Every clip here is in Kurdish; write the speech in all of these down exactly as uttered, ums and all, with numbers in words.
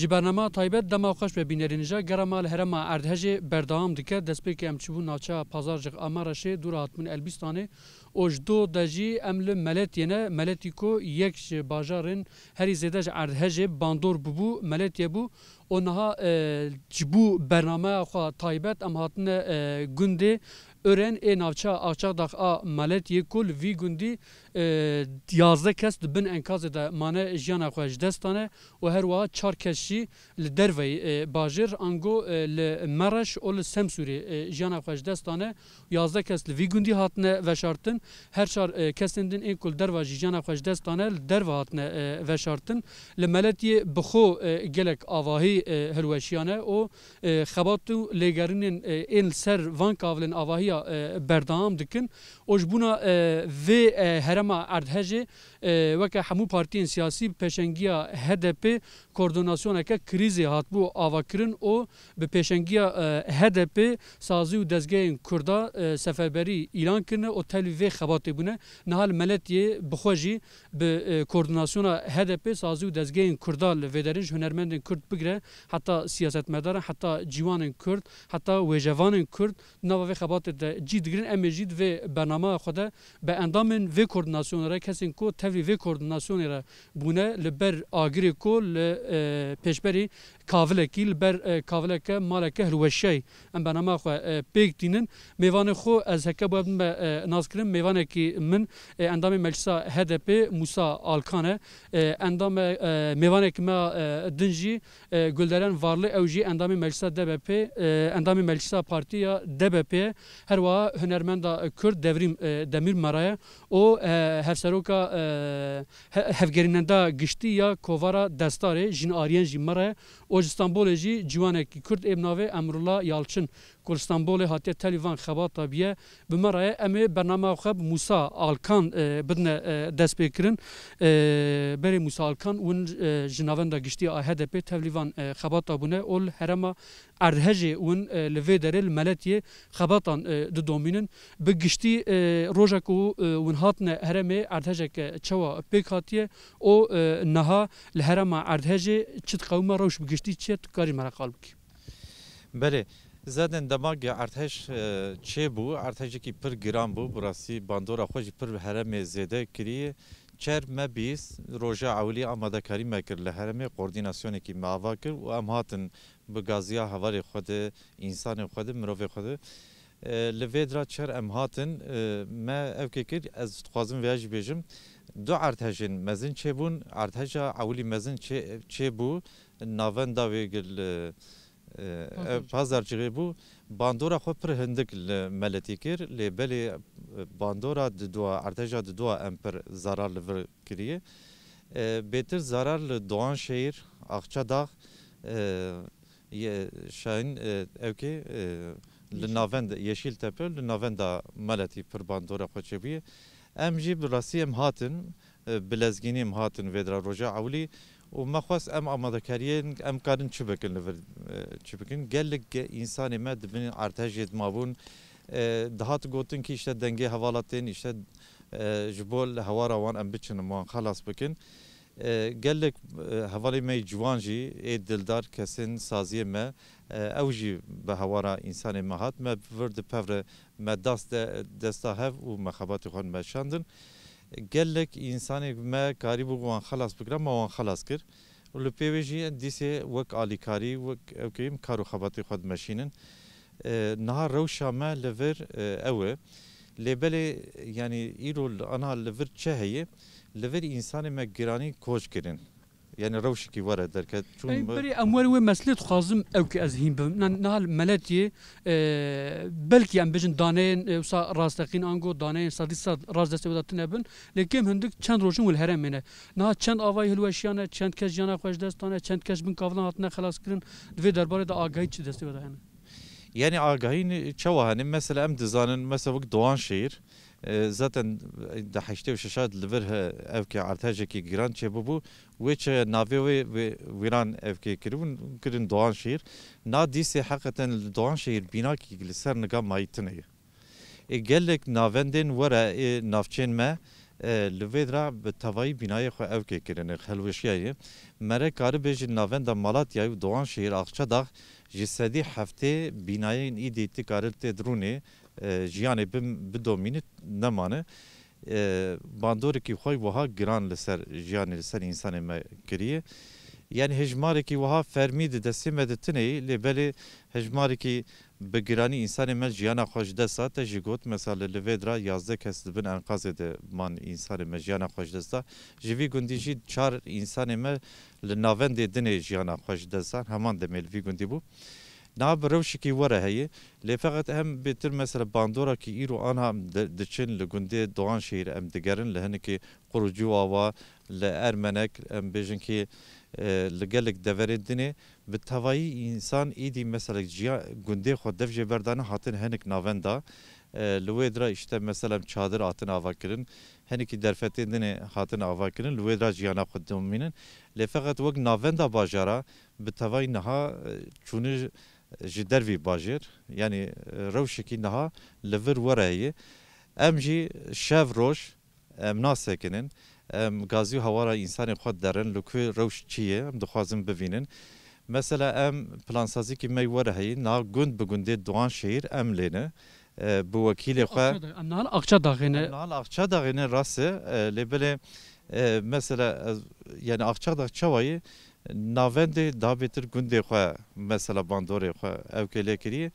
Ji bernama taybet dema xweş be bînerên ja gera me li herêma Erdhejê berdewam dike. Destpêkê em çibûn navçeya Pazarcix a Mereşê, dûra hatibûn Elbîstanê û ji do de jî em li Meletiyê ne. Meletî ku yek ji bajarên herî zêde ji Erdhejê bandor bûbû, Meletiye bû û niha, e, ji bo bernameya xwe taybet em hatine, e, gundê Ören ê navçeya Axçaqdax a Meletiyê ku li vî gundî, e, yazdeh kes di bin enkazê de mane jiyana xwe ji dest dane û her wiha çar kes jî li derveyî, e, bajêr, ango, e, li Mereş û li Semsûrê, e, jiyana xwe ji dest dane. Yazdeh kes li vî gundî hatine veşartin. Her çar, e, kesên din ên ku li derva jî jiyana xwe ji dest dane, li derve hatine, e, veşartin. Li Meletiyê bi xwe, e, gelek avahî, e, hilweşiyane û, e, xebat û lêgerînên, e, ên li ser van kavilên avahiya, e, berdewam dikin. Û ji bona, e, vê, e, herêma Erdhejê, e, weke hemû partiyên siyasî bi pêşengiya H D P koordînasyoneke krîzê hatibû avakirin û bi pêşengiya, e, H D P sazî û dezgehên Kurda, e, seferberî îlan kirine û tevlî vê xebatê bûne. Niha li Meletiyê bi xwe jî bi, e, koordînasyona H D P sazî û dezgehên Kurda li vê derê ji hunermendên Kurd bigire heta siyasetmedaran, heta ciwanên Kurd, heta wêjevanên Kurd di nava vê xebatê de cî digirin. Em ê jî di vê bernameya xwe de bi endamên vê koordînasyonê re, kesên ku tevlî vê koordînasyonê re bûne, li ber agirê ku li, e, pêşberî kavilekî, li ber, e, kavileke maleke hilweşiyayî em bernameya xwe, e, pêk tînin. Mêvanê xwe ez heke bûye bidime, e, naskirin. Mêvanekî min, e, endamê Meclisa H D P Musa Alkan e. E, endame, e, mêvanekî me, e, din jî, e, Gulderen Varlı, ew jî endamê Meclisa D B P, e, endamê Meclisa Partiya D B P ye. Her wiha hunermenda Kurd Devrîm, e, Demîrmera ye û, e, hevseroka, e, he-, hevgerînenda giştî ya Kovara Destarê Jîn Aryen jî me re ye û ji Stenbolê jî ciwanekî Kurd ê bi navê Emrullah Yalçin ku li Stenbolê hatiye tevlî van xebata bûye, bi me re ye. Em ê bernameya xwe bi Musa Alkan, e, bidine, e, destpêkirin. E, berê Musa Alkan, win, e, ji navenda giştî ya H D P tevlî van, e, xebata bûne û li herêma Erdhejê win, e, li vê derê li Meletiyê xebatan, e, didomînin. Bi giştî, e, roja ku, e, win hatine herêmê, Erdhejeke çawa pêk hatiye û, e, niha li herêma Erdhejê çi diqewime, rewş bi giştî çi ye, tu karî me re qal bikî. Belê, zaten dema ku Erdhej, e, çêbû, Erdhejekî pir giran bû, bi rastî bandora xwe jî pir bi herêmê zêde kiriye. Çer me bîst roja ewilî amadekarî me kir li herêmê, koordînasyonekî me ava kir û em hatin bi gaziya hevalê xwe de, însanê xwe de, mirovê xwe de, e, li vê dira çer em hatin, e, me evkê kir, ez dixwazim vêya jî bêjim, du erdhejên mezin çêbûn, erdheja ewilî mezin çê-, çêbû, navenda wê gil, e, e, Pazarcixê. Pazarcixê bû, bandora xwe pir hindik li Meletî kir, lê belê, e, bandora diduwa, erdheja diduwa em pir zarar li vir kiriye. E, bêtir zarar li Doğanşehir, Akçadağ, e, Ye-, Şahin, e, ewkê, e, li Yeşil. Navend-, Yeşiltepe, li navenda Meletî pir bandora xwe çêbûye. Em jî bi rastî em hatin, e, bi lezgînî em hatin vê dira roja ewilî û me xwest em amadekariyên em karin çi bikin li vir, e, çi bikin. Gelek ge-, însanê me di bin erdhejê de mabûn, e, dihat gotin kî işte dengê hevala tên, işte, e, ji bo li hewara wan em biçin, em wan xelas bikin. E, gelek, e, hevalê me yê ciwan jî ê dildar kesên saziyê me, e, ew jî bi hewara însanê me hat. Me vir di pev re me dast de, desta hev û me xebatê xwe meşandin. Gelek însanê me karîbû wan xelas bikira, me wan xelas kir. Û li pê wê jî dîsê wek alîkarî, wek ewkê em kar û xebatê xwe dimeşînin. E, niha rewşa me li vir, e, ew e. Lê belê, yanî îro li, ana li vir çi heye? Li vir însanê me giranî koç kirin. Yanî rewşekî were derket. Çûn Ey, bi- berê em werin wê meselê dixwazim ew ki ez hîn bim. Na-, niha li Meletiyê, e, belkî em bijin daneyên, e, wisa rasteqîn ango daneyên sedî sed rast destê wê de tune bin. Lê kêm hindik çend rojin wê li herêmê ne. Niha çend avayî hilweşiyane, çend kes jiyana xwe ji dest dane, çend kes bin kavilan hatine xelaskirin, di vê derbarê de agahî çi destê we de hene? Yanî agahî ne-, çawa hene? Mesela em dizanin, mesela wek Doğanşehir, e, zaten di heştê û şeşa de li vir he-, evkê erdhejekî giran çêbûbû, wê çi navê wê, wê wîran evkê kiribûn, kirin Doğanşehir. Na dîsê heqeten li Doğanşehir bînakî li ser niga mayî tune ye. Ê gelek navendên were ê navçên me, E, li vê dira bi tevayî bînayê xwe ewkê kirine, helweşiyaye. Mere karibê ji navenda Malatyayê û Doğanşehir Akçadağ ji sedî heftê bînayên îdî ti karil tê dirûnê, e, jiyanê bim-, bidomîne nemane. E, bandorekî xwe wiha giran li ser jiyanê, li ser însanê me kiriye. Yani hejmarekî wiha fermî di destê me de tune ye, lê belê hejmarekî bi giranî însanê me jiyana xwe ji dest da. Te jî got, mesela li, li vê dira yazdeh kes di bin enqazê de man, însanê me jiyana xwe ji dest da. Ji vî gundî jî çar însanê me li navendê dinê jiyana xwe ji dest dan. Heman demê li vî gundî bû. Niha bi rewşekî were heye. Lê feqet em bêtir mesela bandorakî îro anha em di-, diçin li gundê Doğanşehir em digerin, li hinekî Qurucu Ava, li Ermenek, em bêjin ki, e, li gelek deverên dinê bi tevayî însan îdî mesela ciya gundê xwe dev jê berdane hatin hinek navenda. E, li wê dira işte mesela çadir hatin avakirin, hinekî derfetên dinê hatin avakirin, li wê dira jiyana xwe domînin. Lê feqet wek navenda bajara bi tevayî niha, e, çûne ji dervî bajêr, yani, e, rewşekî niha li vir were heye. Em jî şev roj, em nasekinin. Em gazî û hewara însanê xwe derin, li ku rewş çi ye, em dixwazin bivînin. Mesela em plansazîkî me were heye, niha gund bi gundê Doğanşehir em lêne, e, bi wekîlê xwe. Akçadağ, em niha li Akçadaxê ne. Em niha li Akçadaxê ne, rast e, e, lê belê, e, mesela ez, yani Akçadağ çawa ye? Navendê daha bêtir gundê xwe, mesela bandorê xwe ew kê lê kiriye.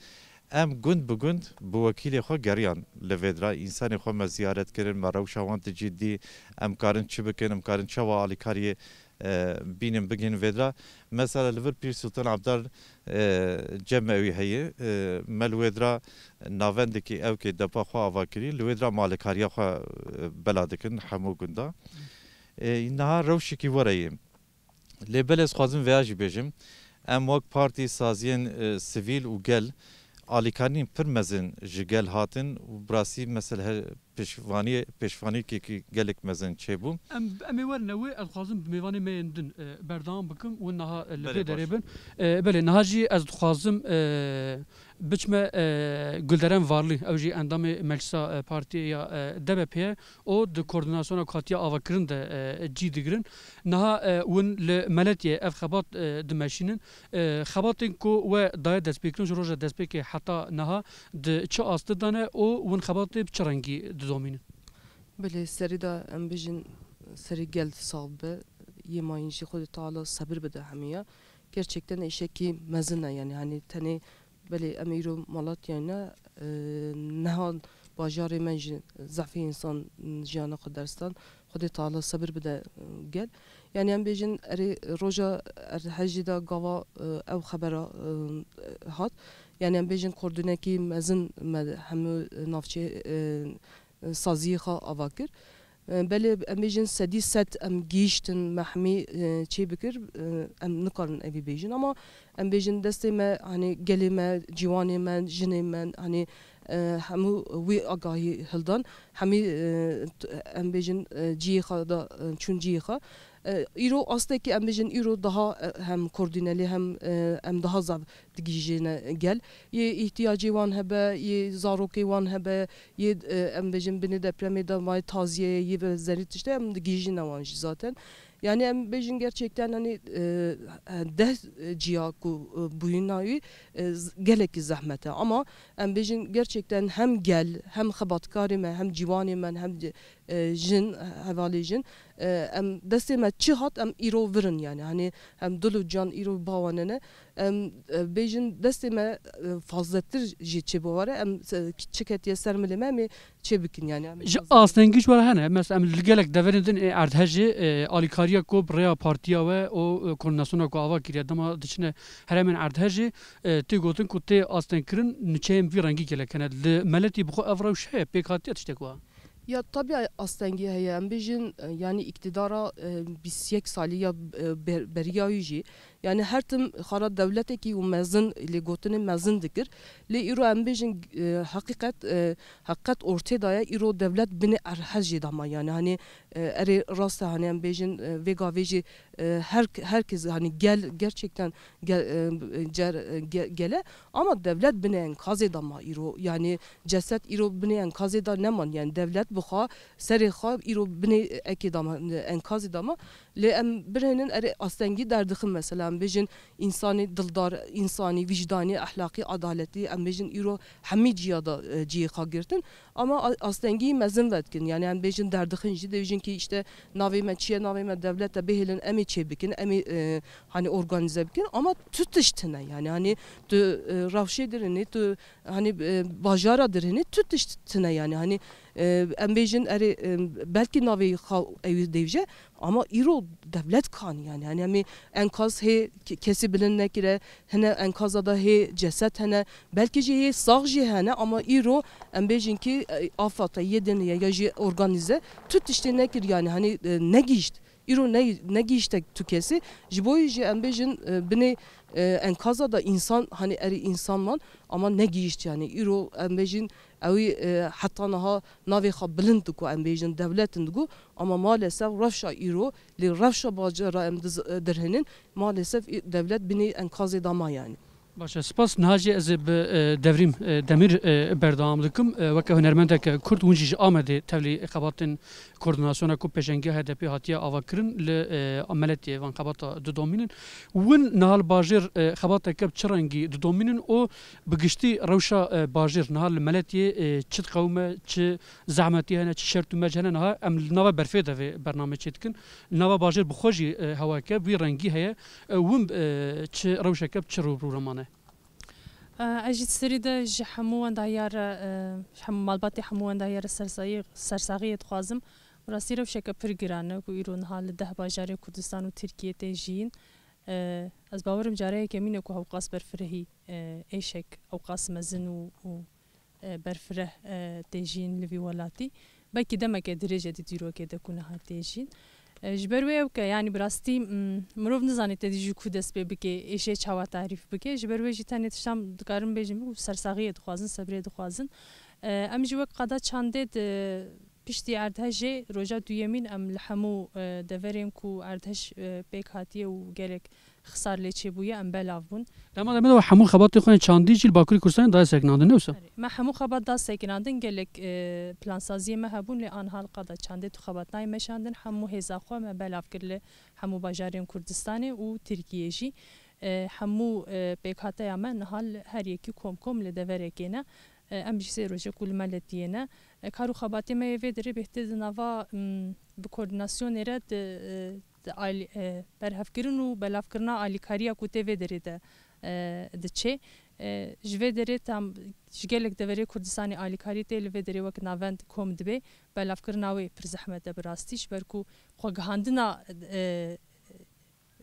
Em gund bi gund bi wekîlê xwe geriyan li vê dira. Însanê xwe me ziyaret kirin, me rewşa wan dicî dî, em karin çi bikin, em karin çawa alîkariyê, e, bînin bigihînin vê dira. Mesela li vir Pîr Sultan Abdal, e, cem me wî heye, e, me li wê dira navendekî ew kê depa xwe ava kirî, li wê dira me alîkariya xwe, e, bela dikin hemû gunda. E, niha rewşekî were ye. Lê belê ez xwazim vêya jî bêjim, em wek partî, saziyên, e, sivîl û gel alîkariyên pir mezin ji gel hatin û bi rastî mesela he-, pêşvaniyê-, pêşvanîkekî gelek mezin çêbû. Em, em ê werin wê, ez dixwazim bi mêvanê me yên din, e, berdewam bikim û niha, e, li Belê, vê derê baş. bin. E, belê, niha jî ez dixwazim, e, Biçime, e, Gulderen Varlî, ew jî endamê Meclisa, e, Partiyê ya, e, D B P ye. O di koordînasyona ku hatiye avakirin de, e, cî digirin. Niha, e, hûn li Meletiyê ev xebat, e, dimeşînin. E, xebatên ku we daye destpêkirin ji roja destpêkê heta niha di çi astê de ne û hûn xebatê bi çi rengî didomînin? Belê, serî de em bijin serî gel sax be, yê mayîn jî Xwedê Teala sebir bide hemiya. Gerçekten îşekî mezin e, yani, hani, tenê Belê, em îro Malatyayê ne, e, niha bajarê me jî zehfê însan jiyana xwe derstan. Xwedê Teala sebir bide, e, gel. Yani em bêjin erê roja erdhejê de gava, e, ew xebera, e, hat. Yani em bêjin koordînekî mezin me hemû navçê, e, saziyê xwe ava kir. E, belê em bêjin sedî sed em gihîştin, me hemî, e, çê bikir, e, em nikarin evî bêjin, ama em bêjin destê me, hani gelê me, ciwanê me, jinê me, hani, e, hemû wî agahî hildan, hemî, e, t-, em bêjin, e, cihê xwe da, e, çûn cihê xwe. E, îro astekî em bêjin, îro daha, e, hem koordînelî hem, e, em daha zaf digihîjîne gel. Yê îhtiyacê wan hebe, yê zarokê wan hebe, yê, e, em bêjin binê depremê de may taziyeyê, yê ve zerî tiştê em digihîjîne wan jî zaten. Yani em bêjin gerçekten hani, e, deh ciya ku, e, bûyîna wî, e, z-, gelekî zehmet e. Ama em bêjin gerçekten hem gel, hem xebatkarê me, hem ciwanê me, hem de e, jin, hevalê jin, e, em destê me çi hat, em îro virin yani. Hani em dil û can îro bawanene. Em, e, bêjin destê me, e, fazletir jî çê bivare. Em, e, çi ketiye ser milê me, em ê çê bikin yani. Em Ji fazletir astengî ji we re hene. Mesela em li gelek deverên din ê erdhejê, e, alîkariya ku bi rêya partiya we û, e, koordînasyona ku ava kiriye dema diçine herêmên erdhejê, e, tê gotin ku tê astengkirin niçeyên vî rengî gelek hene. Li Meletî bi xwe ev rewş heye, pêk hatiye tiştek wa? Ya, tabii astengî heye. Em bêjin, e, yani îktidara, e, bîst yek salî ya, e, ber-, beriya wî jî, Yani her tim xara dewletekî û mezin, lê gotinê mezin dikir. Lê îro em bêjin, e, heqîqet, e, heqîqet ortê de ye, îro dewlet binê erhej jê de ma. Yani hani, e, erê rast e, hani em bêjin, e, vê gavê jî, e, her, herkes, hani gel, gerçekten gel, e, cer, e, ge-, gele, ama dewlet binê enkazê de ma îro. Yani ceset îro binê enkazê de neman. Yani dewlet bi xwe, serê xwe îro binê ekê de ma, enkazê de ma. Lê em birênin erê astengî derdixin mesela, em bêjin însanê dildar, însanî, wîjdanî, ehlaqî, edaletî, em bêjin îro hemî ciya de, e, cihê xwe girtin. Ama a-, astengî mezin vedikin. Yani em bêjin derdixin jî, dibêjin ki işte navê me çi ye, navê me dewlet e, bihêlin em ê çê bikin, em ê, e, hani organize bikin. Ama tu tişt tine yani. Hani tu, e, rewşê dirinê, tu hani, e, bajara dirinê, tu tişt tine yani. Hani, e, em bêjin erê, e, belkî navê xwe ew dêvje, ama îro dewlet kanî yani. Hani em ê enkaz hê ke-, kesî bilind nekire, hene enkaza da hê ceset hene, belkî jî hê sax jî hene, ama îro em bêjin ki, e, afata yê din ye ya jî organize, tu tiştê nekir yani, hani, e, negihîşt. Îro ne, negihîşte tu kesî. Ji bo yî jî em bêjin, e, binê, e, enkaza da însan, hani erê însan man, ama negihîşt yani. Îro em bêjin ewî, e, heta niha navê xwe bilind diku, em bêjin dewletin diku, ama maalesef rewşa îro, lê rewşa bajara em diz-, e, dirhinin, maalesef î-, dewlet binê enkazê da ma yani. Baş e, spas. Niha jî ez ê bi, e, Devrîm, e, Demîr, e, berdewam dikim. E, weke hunermendeke Kurd, hûn jî ji Amedê tevlî xebatên koordinasyona ku pêşengiya H D P hatiye avakirin li, e, Meletiyê van xebata didomînin. Win niha li bajêr, e, xebateke bi çi rengî didomînin û bi giştî rewşa, e, bajêr niha li Meletiyê, e, çi diqewime, çi zehmetî hene, çi şert û merc hene, niha em li nava berfê de vê bernamê çêdikin. Li nava bajêr bi xwe jî, e, hewake bi wî rengî heye. E, win, e, çi rewşeke bi çi rû rû re mane? E, ez jî di serî de ji hemû wendahiyar re, e, ji hemû malbatê hemû wendahiyar re sersayî-, sersaxiyê dixwazim. Bi rastî rewşeke pir giran e ku îro niha li deh bajarê Kurdistan û Tirkiyê tê jiyîn. E, ez bawerim cara yekemîn e ku hewqas berfirehî, e, êşek ewqas mezin û, û e, berfireh, e, tê jiyîn li vî welatî. Belkî demeke dirêj e di dîrokê de ku niha tê jiyîn. E, ji ber wê ew ke, yanî bi rastî, m, mirov nizane te dî ji ku dest pê bike, êşê çawa tarîf bike. Ji ber wê jî tenê tiştan dikarin bêjin, ku sersaxiyê dixwazin, sebrê dixwazin. E, em jî wek qada çandê di piştî erdhejê roja duyemîn em li hemû, e, deverên ku erdhej, e, pêk hatiye û gelek xisar lê çêbûye, em belav bûn. Dema demê de hemû xebatê xwe yên çandî jî li Bakurê Kurdistanê daye sekinandin, ne wisa? Erê, me hemû xebat da sekinandin, gelek, e, plansaziyê me hebûn, lê anha li qada çandê tu xebat nayê meşandin. Hemû hêza xwe me belav kir li hemû bajarên Kurdistanê û Tirkiyê jî. E, hemû, e, pêkhateya me niha li her yekî kom kom li deverekê ne. E, em jî sê roj e ku li Meletiyê ne. E, kar û xebatê me yê vê derê bêhtir di nava, m, bi koordînasyonê re di, e, di alî-, e, berhevkirin û belavkirina alîkariya ku tê vê derê de, e, diçe. E, ji vê derê tam, ji gelek deverê Kurdistanê alîkarî tê, li vê derê wek navend kom dibe. Belavkirina wê pir zehmet e bi rastî, ji ber ku xwegihandina, e,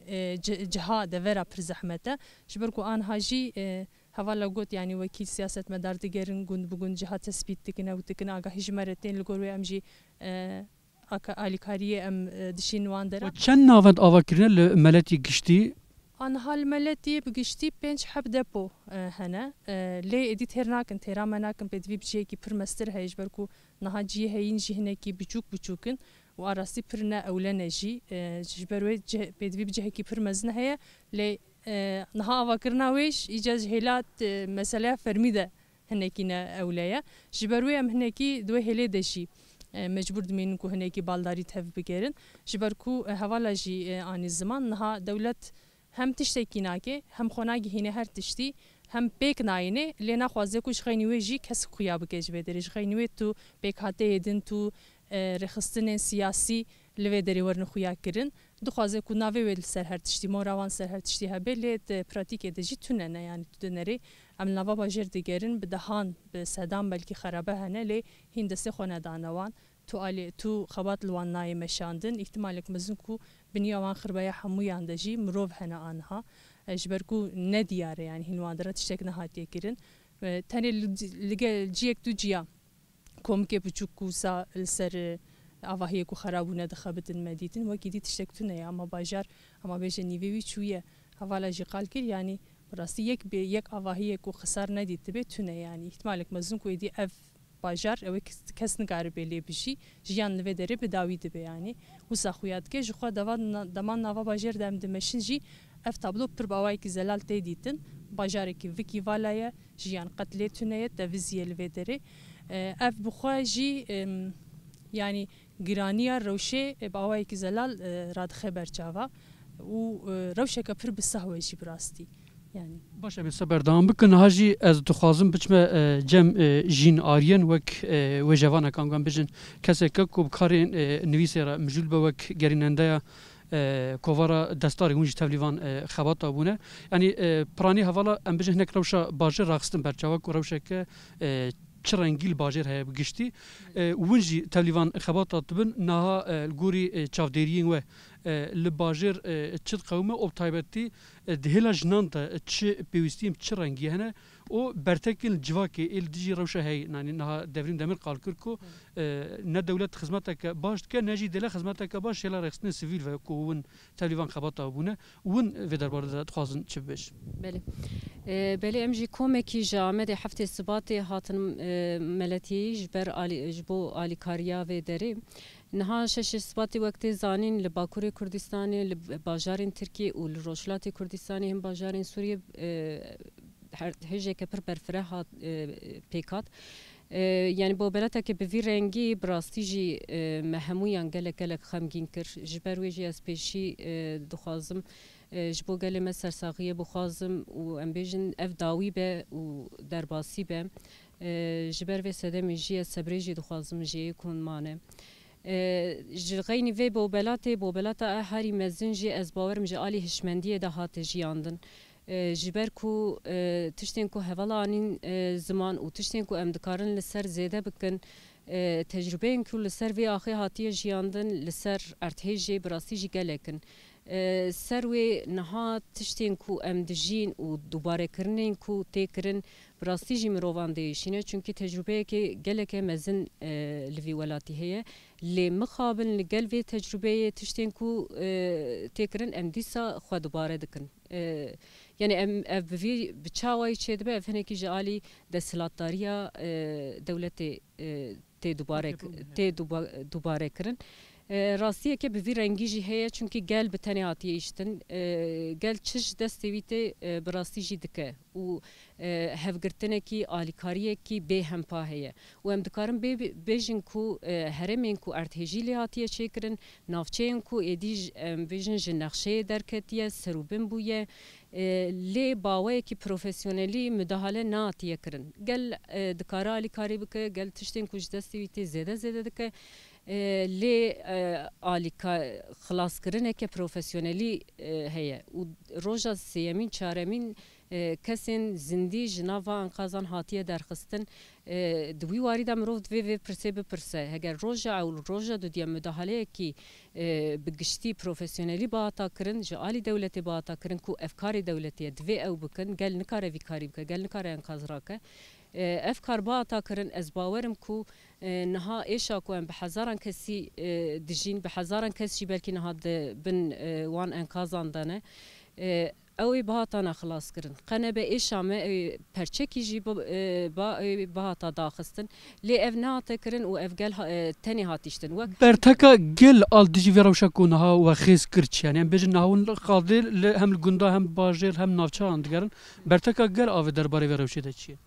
e, ci-, ciha devera pir zehmet e. Ji ber ku anha jî, e, hevala got, yanî wekî siyasetmedar digerin, gund bi gund ciha tespît dikin, ew dikin, agahî ji me re tên, li gor wê em jî, e, aka-, alîkariyê em, e, dişîn wan deran. Çend navend ava kirine li Meletî giştî? Anha li Meletiyê bi giştî pênc heb depo, e, hene. E, lê êdî têr nakin, têra me nakin, pêdivî bi cihekî pir mestir heye, ji ber ku niha cihê heyîn jî hinekî biçûk biçûk in û a rastî pir ne ewle ne jî. E, ji ber wê cih-, pêdivî bi cihekî pir mezin heye, lê, e, niha avakirina wê jî îca ji hêla, e, meseleya fermî de hinekî ne ewle ye. Ji ber wê em hinekî di wê hêlê de jî, e, mecbûr dimînin ku hinekî baldarî tev bigerin. Ji ber ku, e, hevala jî, e, anî ziman, niha dewlet hem tiştekî nake, hem xwe nagihîne her tiştî, hem pêk nayîne, lê naxwaze ku ji xeynî wê jî kes xuya bike ji vê derê. Ji xeynî wê tu pêkhateyê din, tu, e, rêxistinên siyasî li vê derê werin xuya kirin. Dixwaze ku navê wê li ser her tiştî, mora wan ser her tiştî hebe, lê di pratîkê de jî tune ne, yanî tu dinerê. Em li nava bajêr digerin, bi dehan, bi sedan belkî xerabe hene, lê hîn destê xwe nedane wan. Tu alî, tu xebat li wan nayê meşandin. Îhtimalek mezin ku bi nîya wan xirbeya hemûyan de jî mirov hene aniha. E, ji ber ku nediyar e, yanî hîn wan de re tiştek nehatiye kirin. E, tenê li, li gel ciyek du ciya komikê biçûk ku wisa li ser, e, avahiyê ku xera bûne dixebitin me dîtin. Wekî dî tiştek tune ye, ama bajar, ama bêje nîvê wî çûye. Hevala jî qal kir, yanî bi rastî yek bê, yek avahiyek ku xisar nedîtibe tune, yanî îhtimalek mezin ku êdî ev bajar ew kes, kes nikaribe lê bijî, jiyan li vê derê bi dawî dibe, yanî wisa xuya dike. Ji xwe deva na-, dema nava bajêr de em dimeşin jî ev tablo pir bi awayekî zelal tê dîtin. Bajarekî vikî vala ye, jiyan qet lê tune ye, tevizî ye li vê derê. E, ev bi xwe jî, em, yanî giraniya rewşê, e, bi awayekî zelal, e, radixe ber çava û, e, rewşeke pir bi sehw e jî bi rastî. Yanî. Baş, em ê se berdewam bikin. Niha jî ez dixwazim biçime, e, cem, e, Jîn Aryen wek, e, wêjevanekan, em bijin keseke ku bi karên, e, nivîsê re mijûl be, wek gerînendeya, e, kovara Destarê, hûn jî tevlîvan, e, xebata bûne. Yanî, e, piranî hevala em bijin hinek rewşa bajêr raxistin ber çava ku rewşeke, e, çi rengî li bajêr heye bi giştî. E, hûn jî tevlîvan xebata dibin, niha, e, li gorî, e, çavdêriyên we, e, li bajêr, e, çi diqewime û bi taybetî, e, di hêla jinan de, e, çi pêwîstiyên çi rengî hene û bertekên li civakê ê li dijî rewşa heyî, yanî niha Devrîm Demir qal kir ku, e, ne dewlet xizmeteke baş dike, ne jî dêle xizmeteke baş hêla rêxistinê sivîl ve ku hûn tevlîvan xebata bûne. Hûn vê derbarê de dixwazin çi bibêjin? Belê. E, belê, em jî komekî ji Amedê heftê Sibatê hatin, e, meletiyeyî ji ber alî-, ji bo alîkariya vê derê. Niha şeşê Sibatê wek tê zanîn li Bakurê Kurdistanê, li bajarên Tirkiyê û li Rojhilatê Kurdistanê, hin bajarên Sûriyê, e, her hêjeke pir berfireh hat, e, pêk hat. E, yanî bobelateke bi vî rengî bi rastî jî, e, me hemûyan gelek gelek xemgîn kir. Ji ber wê jî ez pêşî, e, dixwazim, e, ji bo gelê me sersaxiyê bixwazim û em bêjin ev dawî be û derbasî be. E, ji ber vê sedemê jî ez sebrê jî dixwazim ji yê ku hûn mane. E, ji xeynî vê bobelatê, bobelata e herî mezin jî ez bawerim ji alî hişmendiyê de hate jiyandin. E, ji ber ku, e, tiştên ku hevala anîn, e, ziman û tiştên ku em dikarin li ser zêde bikin, e, tecrûbeyên ku li ser vê axê hatiye jiyandin, li ser erdhêjê bi rastî jî gelek in. E, ser wê niha tiştên ku em dijîn û dubarekirinên ku tê kirin, bi rastî jî mirovan diêşîne, çunkî tecrûbeyekê geleke mezin, e, li vî welatî heye. Lê mixabin li gel vê tecrûbeyê tiştên ku, e, tê kirin, em dîsa xwe dubare dikin. E, yanî em, ev bi vî, bi çi awayî çêdibe, ev hinekî ji alî desthilatdariya, e, dewletê, e, tê dubare, tê duba-, dubare kirin. E, rastiyeke bi vî rengî jî heye, çunkî gel bi tenê hatiye îştin. E, gel çi ji destê wî tê, e, bi rastî jî dike û, e, hevgirtinekî, alîkariyekî bêhempa heye. Û em dikarin bê-, bêjin ku, e, herêmên ku erdhêjî lê hatiye çêkirin, navçeyên ku êdî ji, em bêjin ji nexşeyê derketiye, serûbin bûye, e, lê bi awayekî profesyonelî mudahale nehatiye kirin. Gel, e, dikare alîkarî bike, gel tiştên ku ji destê wî tê zêde zêde dike, e, lê, e, alîka-, xilaskirineke profesyonelî, e, heye û roja sêyemîn, çaremîn, e, kesên zindî ji nav van enqazan hatiye derxistin. E, di wî warî de mirov divê vê pirsê bipirse, heger roja ew roja dudiya mudahaleyekî, e, bi giştî profesyonelî bihata kirin, ji alî dewletê bihata kirin ku ev karê dewletê ye, divê ew bikin, gel nikare vî karî bike, gel nikare enqaz rake. E, ev kar bihata kirin, ez bawerim ku, e, niha êşa ku em bi hezaran kesî, e, dijîn, bi hezaran kes jî belkî niha di bin, e, wan enkazan de ne. E, Ew ê bihatana xilaskirin. Qe nebe êşa me, ew ê perçekî jî bi, e, ba, ew ê bihata daxistin. Lê ev nehate kirin û ev gel ha-, e, tenê hatîştin. Wek Berteka gel al dijî vê rewşa ku niha we xêz kir çi? Yanî em bêjin niha hûn li qadê li hem li gunda hem bajêr hem navçeyan digerin. Berteka gel a vê derbarê vê rewşê de çi ye?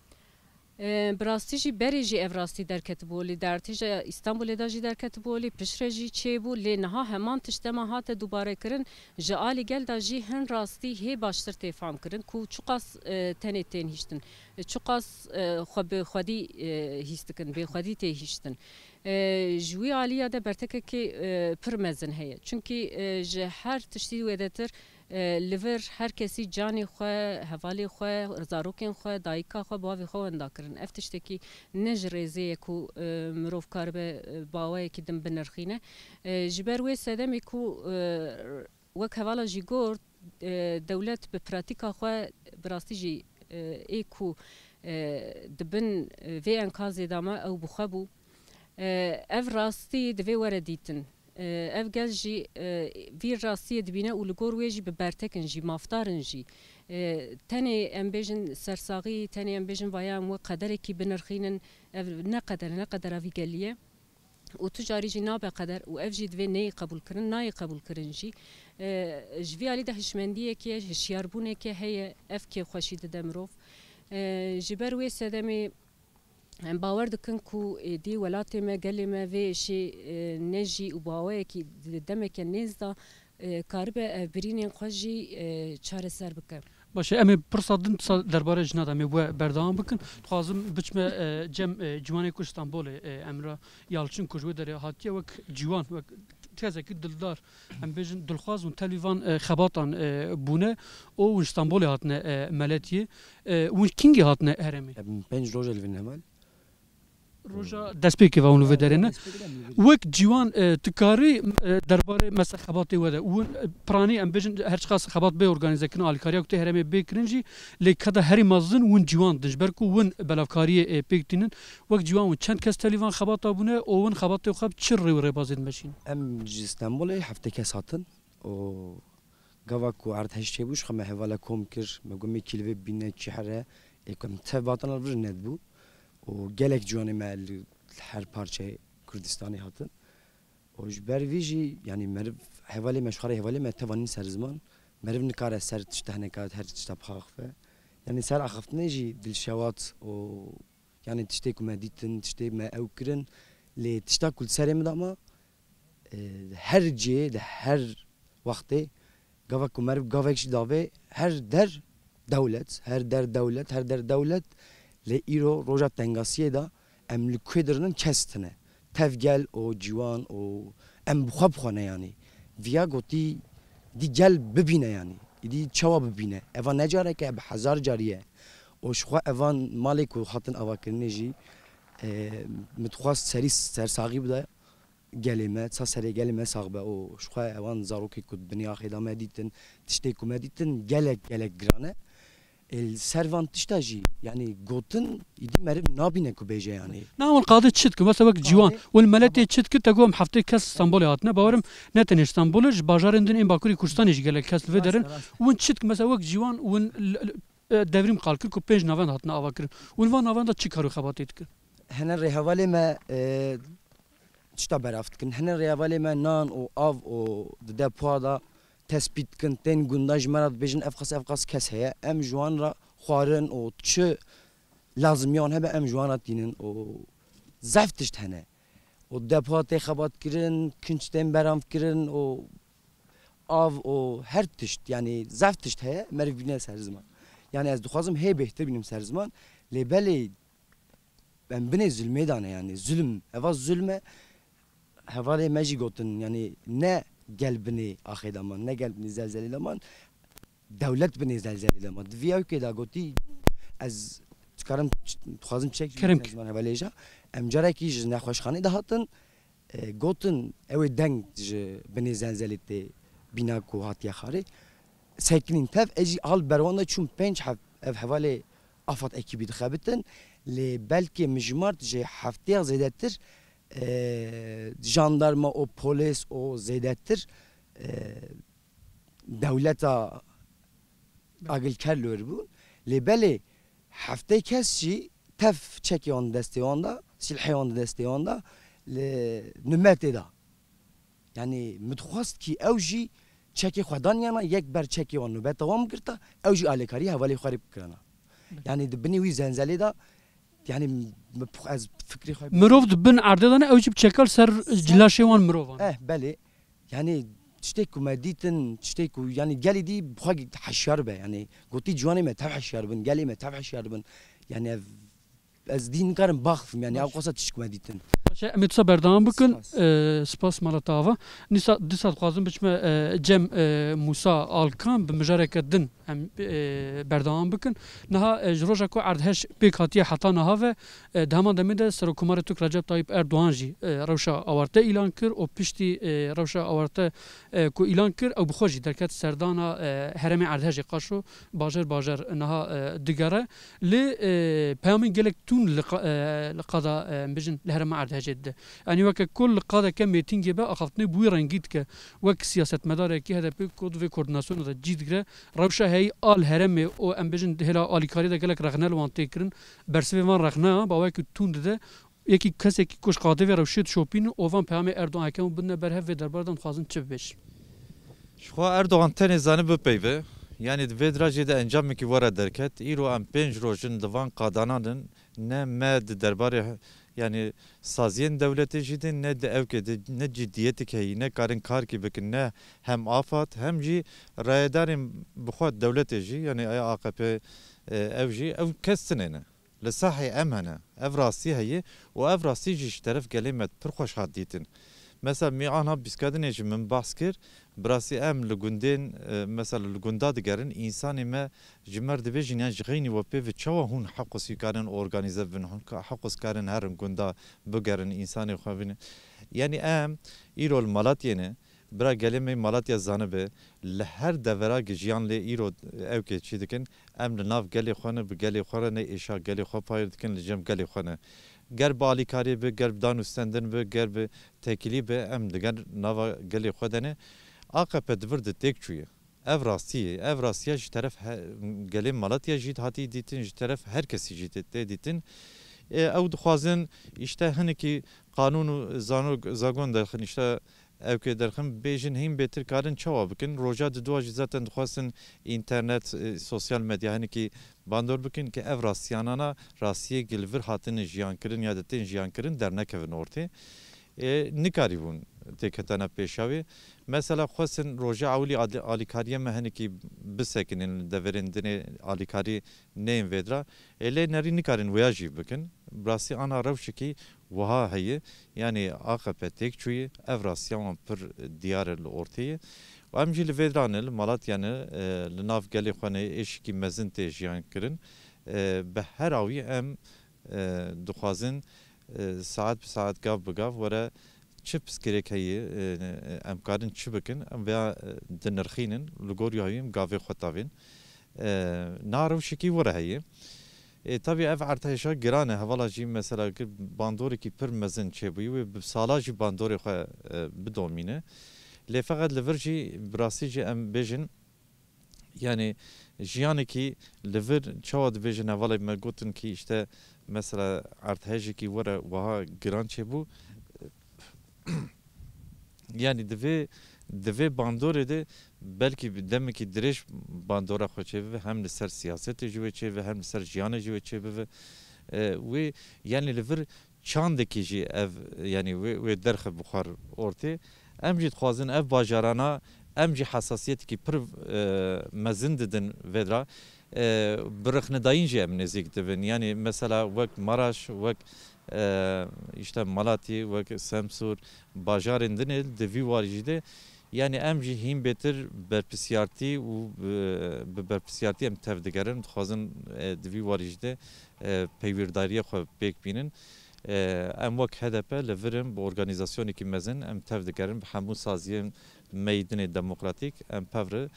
E, bi rastî jî berê jî ev rastî derketibû holê. Di erdhêja Îstanbulê de jî derketibû holê, piştre jî çêbû, lê niha heman tişt dema hate dubarekirin, ji alî gel de jî hin rastî hê baştir tê famkirin ku çiqas, e, tenê tên hîştin, e, çiqas, e, xwe bi xwedî, e, hîs dikin, bê xwedî tê hîştin. E, ji wî alî ya de bertekekê, e, pir mezin heye. Çunkî, e, ji her tiştî wêdetir, e, li vir her kesî canê xwe, hevalê xwe, zarokên xwe, dayika xwe, bavê xwe wenda kirin. Ev tiştekî ne ji rêzê ye ku, e, mirov karibe, e, bi awayekî din binirxîne. E, ji ber wê sedemê ku, e, wek hevala jî got, e, dewlet bi pratîka xwe bi rastî jî, e, ê ku, e, di bin, e, vê enkazê de me ew bi xwe bû. E, ev rastî divê were dîtin. E, ev gel jî, e, vî rastiyê dibîne û li gor wê jî bi bertek in jî, mafdar in jî. E, tenê em bêjin sersaxî, tenê em bêjin vaya em wek qederekî binirxînin, ev ne qeder e, ne qedera vî gelî ye. Û tu carî jî nabe qeder û ev jî divê neyê qebûlkirin, nayê qebûlkirin jî. E, ji vî alî de hişmendiyekê, hişyarbûnekê heye, ev kêfxweşî dide mirov. E, ji ber wê sedemê em bawer dikin ku êdî welatê me, gelê me vê êşê, e, nejî û bi awayekî di demeke nêz de, e, karibe ev birînên xwe jî, e, çareser bike. Baş e, em ê pirsa din dîsa derbarê jina de em ê we berdewam bikin. Dixwazim biçime, e, cem, e, ciwanê ku ji Stenbolê, e, Emre Yalçin ku ji wê derê hatiye wek ciwan, wek kesekî dildar, em bêjin dilxwaz û tevlî van, e, xebatan, e, bûne û hûn ji Stenbolê hatine, e, Meletiyê. E, hûn kîngî hatine herêmê? Em pênc roj e li vî heval. Roja destpêkê ve hûn li vê derê ne. Wek ciwan, e, tu karî, e, derbarê mesela xebatê we de. Hûn, e, piranî em bêjin her çiqas xebat bê organîze kirin, alîkariya ku tê herêmê bê kirin jî, lê keda herî mezin hûn ciwan din. Ji ber ku hûn belavkariyê, e, pêk tînin. Wek ciwan hûn çend kes tevlî van xebata bûne û hûn xebatê xwe bi çi rê û rêbazê dimeşînin? Em ji Stenbolê heftê kes hatin û gava ku erdhej çêbû, ji xwe me hevala kom kir, me got, "Me kî li vê bîne, kî here?" Ê ku em tev hatin li vir nedibû û gelek ciwanê me li, li her parçeyê Kurdistanê hatin. Û ji ber vî jî, yanî meriv hevalê me, ji xwarê hevalê me teva nîn ser ziman, meriv nikare ser tişta hineka her tişta bixaxife. Yanî ser axiftinê jî dilşewat û yanî tiştê ku me dîtin, tiştê me ew kirin, lê tişta ku li serê min de ma, e, her cihê, di her wextê, gava ku meriv gavek jî davê, her der dewlet, her der dewlet, her der dewlet, lê îro roja tengasiyê de em li ku dirinin kes tine. Tev gel û ciwan û em bi xwe bi xwe ne yanî. Viya gotî dî gel bibîne yanî. Îdî çawa bibîne? Eva ne careke, bi hezar carî ye. Û ji xwe evan malê ku hatin avakirinê jî, e, min dixwast serî sersaxî bide gelê me, ça serê gelê me sax be û ji xwe evan zarokê ku di binê axê de me dîtin, tiştê ku me dîtin gelek, gelek giran e. Ê, li ser van tişta jî, yanî gotin, îdî meriv nabîne ku bêje yanî. Na hûn qadê çi dikin? Mesela wek ciwan, Qadê hûn meletê çi dikin? Te got em heftê kes Stenbolê hatine. Bawerim ne tenê Stenbolê, ji bajarên din ên Bakurê Kurdistanê jî gelek kes li vê derin. Rast e, rast e. Hûn çi dikin? Mesela wek ciwan, hûn l-, l-, e, devrîm qal kir ku pênc navenda hatine avakirin. Hûn van navenda çi kar û xebatê dikin? Hene rêhevalê me, e, tişta berav dikin. Hene rêhevalê me nan û av û di depoya de tespît dikin. Tên gunda ji me re dibêjin, ev qas, ev qas kes heye. Em ji wan re xwarin û çi lazimiya wan hebe, em ji wan re tînin û zehf tişt hene. Û depoya tê xebat kirin, kinç tên berav kirin û av û her tişt, yanî zehf tişt heye, meriv bîne ser ziman. Yanî ez dixwazim hê bêhtir bînim ser ziman, lê belê em binê zulmê de ne, yanî zulm, eva zulm e, hevalê me jî gotin, yanî ne gel binê axê de man, ne gel binê zelzelê de man, dewlet binê zelzelê de man. Di vî ewkê de gotî, ez dikarim, dixwazim çek Kerem ki. Ziman hevalê jî. Em carekî ji nexweşxanê de hatin, e, gotin, ew ê deng ji binê zelzelê tê bîna ku hatiye xarê. Sekinîn tev, ez jî hal berwan de çûm pênc heb ev hevalê afat ekîbî dixebitin. Lê belkê mijmar ji heftêya zêdetir, e, jandarma û polîs û zêdetir, e, dewleta agilker li wir bûn. Lê belê heftê kes jî tev çekê wan di destê wan de, silhê wan di destê wan de, li nûbetê de. Yanî min dixwest kî ew jî çekê xwe dan yana, yek ber çekê wan nûbeta wan bigirta, ew jî alêkarî hevalê xwe rê bikirana. Belê. Yanî di binî wî zelzelê de, yanî min, ez fikrê xwe Mirov di bin erdê de ne, ew jî bi çeka li ser laşê wan mirovan. Eh, belê. Yanî tiştê ku me dîtin, tiştê ku, yanî gelî dî bi xwe heşyar be. Yanî gotî ciwanê me tev heşyar bin, gelê me tev heşyar bin. Yanî ev, ez dî nikarim baxivim, yanî ew qasa tişt ku me dîtin. Baş e, em ê dîsa berdewam bikin. Spas. Ee, spas mala te ava. Nîsa, dîsa dixwazim biçime, e, cem, e, Mûsa Alkan bi mijareke din em, e, berdewam bikin. Niha, e, ji roja ku erdhej pêk hatiye heta niha ve, e, di heman demê de Serokkomarê Tirk Recep Tayyip Erdogan jî, e, rewşa awarte îlan kir û piştî, e, rewşa awarte, e, ku îlan kir, ew bi xwe jî derket serdana, e, herêmê erdhejê Qaşo, bajar bajar niha, e, digere. Lê, e, peyamên gelek tûn li qa-, e, li qada, e, em bijin li herêma erdhejê. çêdide. Yanî weke kul li qadeke mêtingê be axaftinê bi wî rengî dike. Wek siyasetmedarekî H D P ku di vê koordînasyonê de cî digire, rewşa heyî a li herêmê û em bêjin hêla alîkariyê de gelek rexne li wan tê kirin. Bersivê van rexneyan bi awayekî tund dide. Yekî kesekî ku ji qadê vê rewşê dişopînin û van peyamê Erdogan heke hûn bidine ber hev vê derbarê de hûn dixwazin çi bibêjin? Ji xwe Erdogan tenê zanî bipeyve. Yanî di vê dirajê de encamekî were derket. Îro em pênc roj in di van qadanan in. Ne me di derbarê, yanî saziyên dewletê jî de ne di ewkê de ne cidiyetek heyî, ne karin karkî bikin, ne hem AFAD, hem jî rayedarên bi xwe dewletê jî, yanî A K P, e, ew jî, ew kes tine ne. Li sahê em hene. Ev rastî heye û ev rastî jî ji teref gelê me pir xweş hat dîtin. Mesela mî anha bîskadinê ji min behs kir, bi rastî em li gundên, e, mesela li gunda digerin, însanê me ji me re dibêjin, yan ji xeynî we pê ve çawa hûn heqûsî karin organîze bibin, hûn ka-, heqûs karin herin gunda bigerin, însanê xwe bînin. Yanî em îro li Malatyê ne, bira gelê me Malatya zanibe, li her devera gijiyan lê îro ew kê çî dikin, em li nav gelê xwe ne, bi gelê xwe re ne êşa gelê xwe payir dikin, li cem gelê xwe ne. Ger bi alîkariyê be, ger bi danûstendin be, ger bi tekilî be, em digel nava gelê xwe de ne. A K P di vir de têk çûye. Ev rastî ye. Ev rastiya ji teref he-, gelê Malatya jî hatî dîtin, ji teref her kesî jî tê, tê dîtin. Ê, ew dixwazin, îşte, hinekî qanûn û zano-, zagon derxin, îşte, ew kê derxin, bêjin hîn bêtir karin çawa bikin. Roja di dua jî zaten dixwastin înternet, e, sosyal medya hinekî bandor bikin ki ev rastiyanana, rastiyê ki li vir hatine jiyan kirin ya de tên jiyan kirin dernekevin ortê. E, nikarîbûn têketana pêşa wê. Mesela xwestin roja ewilî alî-, alîkariya me hinekî bisekinin li deverên dinê alîkarî neyên vêdira. E, lê nerî nikarin wêya jî bikin. Bi rastî ana rewşekî wiha heye. Yanî A K P têk çûye. Ev rastiya wan pir diyar e li ortê ye. Û em jî li vêdira ne, li Malatya ne, e, li nav gelê xwe ne êşikî mezin tê jiyan kirin. E, bi her awî em, e, dixwazin, e, saet bi saet, gav bi gav were çi piskirêk heye, e, em karin çi bikin, em vêya, e, dinirxînin, li gor ya wî em gavê xwe tavên. E, na rewşekî were heye. E, tabî ev erdhêşa giran e, hevala jî mesela ki bandorekî pir mezin çêbûyî wê bi sala jî bandorê xwe, e, bidomîne. Lê feqet li vir jî bi rastî jî em bêjin, yanî jiyanekî li vir çawa dibêjin hevalê me gotin ki îşte mesela erdhejekî were wiha giran çêbû. Yanî di vê, di vê bandorê de belkî bi demekî dirêj bandora xwe çêbibe, hem li ser siyasetê jî wê çêbibe, hem li ser jiyanê jî wê çêbibe. E, wê, yanî li vir çandekî jî ev, yanî wê, wê derxe bi xwe ortê. Em jî dixwazin ev bajarana, em jî hesasiyetekî pir, e, mezin didin vêdira. E, bi rixnedayîn jî em nêzîk dibin. Yanî mesela wek Maraş, wek, e, îşte Malatî, wek Semsûr, bajarên din ê di vî warî jî de, yanî em jî hîn bêtir berpirsiyartî û bi, bi berpirsiyartî em tevdigerin, dixwazin, e, di vî warî jî de, e, peywîrdariya xwe pêk bînin. E, em wek H D P li vir in, bi organîzasyonekî mezin em tevdigerin, bi hemû saziyên me yî din ê demokratîk em pevre,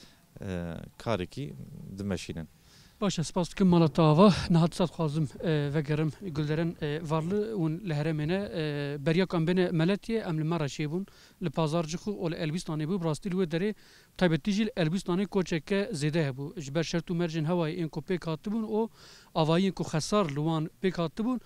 e, karekî dimeşînin. Baş e, spas dikim mala te ava. Niha dîsa dixwazim, e, vegerim Gulderen, e, Varlı, hûn li herêmê ne, e, beriya ku em bêne Meletiyê, em li me re çêbûn, li Pazarcixû û li Elbîstanê bû. Bi rastî li wê derê, taybetî jî li Elbîstanê koçeke zêde hebû. Ji ber şert û mercên hewayê ên ku pêk hatibûn û avahiyên ku xesar li wan pêk hatibûn,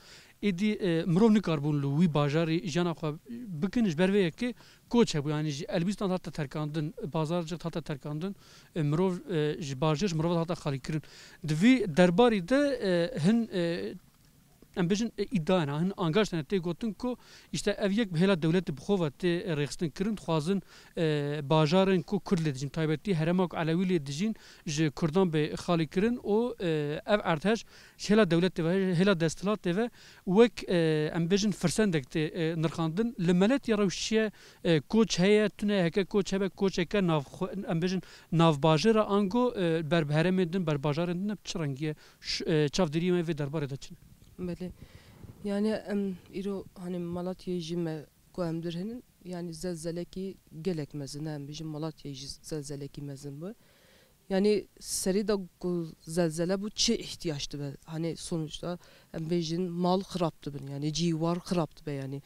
êdî, e, mirov nikaribûn li wî bajarî jiyana xwe bikin, ji ber vê yekê koç hebû, yanî ji Elbîstan hate terkandin, Pazarcix hate terkandin, e, mirov, e, ji bajêr ji mirova hate xalîkirin. Di vî derbarî de, e, hin, e, em bêjin, e, îdia hene, hin angaşt hene tê gotin ku îşte ev yek bi hêla dewletê bi xwe ve tê rêxistin kirin, dixwazin, e, bajarên ku Kurd lê dijîn, taybetî herêma ku Elewî lê dijîn, ji Kurdan bê xalîkirin û, e, ev erdhej ji hêla dewletê ve, hêla desthilatê ve wek, e, em bêjin firsendek tê, e, nirxandin. Li Meletiyê rewş çi ye? E, koç heye, tune heke koç hebe, koçeke nav-, em bêjin navbajêr e, ango, e, ber bi herêmên din, ber bajarên din e, bi çi rengî ye? Ş-, e, çavdêriyê me vê derbarê de çi ne? Belê. Yani em îro, hani, Malatyayê jî me ku em dir hinin, yani zelzelekî gelek mezin e, em bêjin Malatyayê jî zelzelekî mezin bû. Yani serî de ku zelzele bû, çi ihtiyaç dibe? Hani sonuçta em bêjin mal xirab dibin, yani cîwar xirab dibe, yani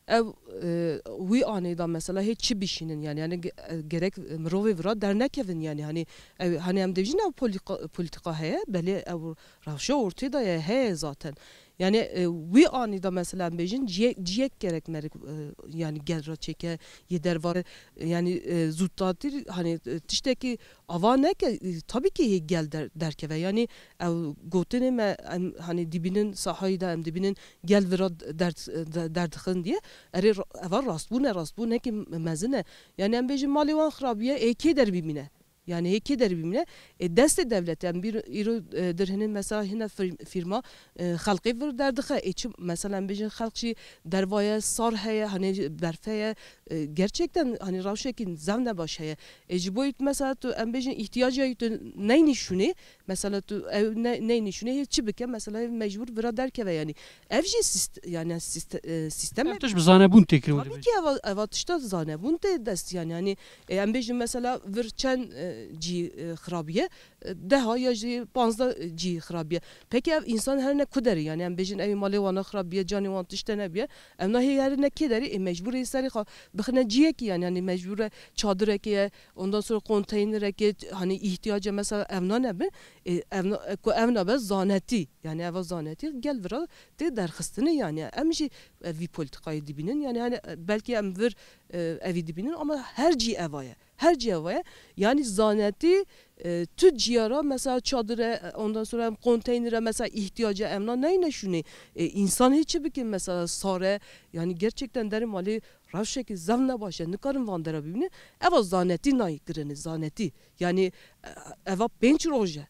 Ew, e, wî anê de mesela hê çi bişînin, yani, yani ge-, e, gerek mirovê vira dernekevin, yani, hani, ew, hani em dibêjin ew polîka-, polîtîka heye, belê ew rewşa ortê de ye, heye zaten. Yani, e, wî anî de mesela em bêjin ciyek, ciyek gerek merik, e, yani gel ra çêke, yê derva, e, yani, e, zûtatî, hani, e, tiştekî ava neke, e, tabii ki hê gel der-, derkeve. Yani ew gotinê me, em, hani, dibînin sahayî de, em dibînin gel vira derd-, de-, derdixin diye. Erê ra-, eva rastbûn e, rastbûn nekî mezin e. Yani em bêjin malê wan xirabiye, ê kê derbîmîne? Yani hê kê derbîmîne? E, destê dewletê, em bîr-, îro, e, dir hinin mesela hine fir-, firma, e, xelqê vir derdixe. Ê çi, mesela em bêjin xelq jî derva ye, sar heye, hani berf heye, e, gerçekten hani rewşekî zev nebaş heye. E, ji bo yî mesela tu, em bêjin îhtiyaca yî tu neynî şûnê, mesela tu ew ne-, neynî şûnê, hê çi bike? Mesela hê mecbûr vira derkeve yani. Ev jî sîst-, yani sîst-, e, sîstem e. Tişt bi zanebûn tê kirin. Tabii ki eva, eva tişta zanebûn tê dest yani. Yani, e, em bêjin mesela vir çend, e, cî, e, xirabiye, e, deha ya jî panzdeh cî xirabiye. Peki ev însan herine ku derê? Yani em bêjin ew malê wana xirabiye, canê wan tişte nebiye. Ev nahê herine kê derê? Ê mecbûr ê serê xwe bixine ciyekî yani. Yani mecbûr e çadirekê ye, ondan sonra konteynerekê, hani îhtiyace mesela evna nebin. E, evna, e, ku evna be zanetî. Yani eva zanetî gel vira tê derxistine yani. Em jî, e, vî polîtîkayê dibînin. Yani hani, e, belkî em vir, e, evî dibînin ama her cî eva ye. Her cî eva ye. Yani zanetî, e, tu ciyara mesela çadir e, ondan sonra em konteynere mesela îhtiyaca evna neyne şûnê. E, însan hê çi bikin mesela sare, yani gerçekten derê malê rewşekî zev nebaş e, nikarin van dera bibînin. Eva zanetî nayê kirinê, zanetî. Yani, e, eva pênc roj e.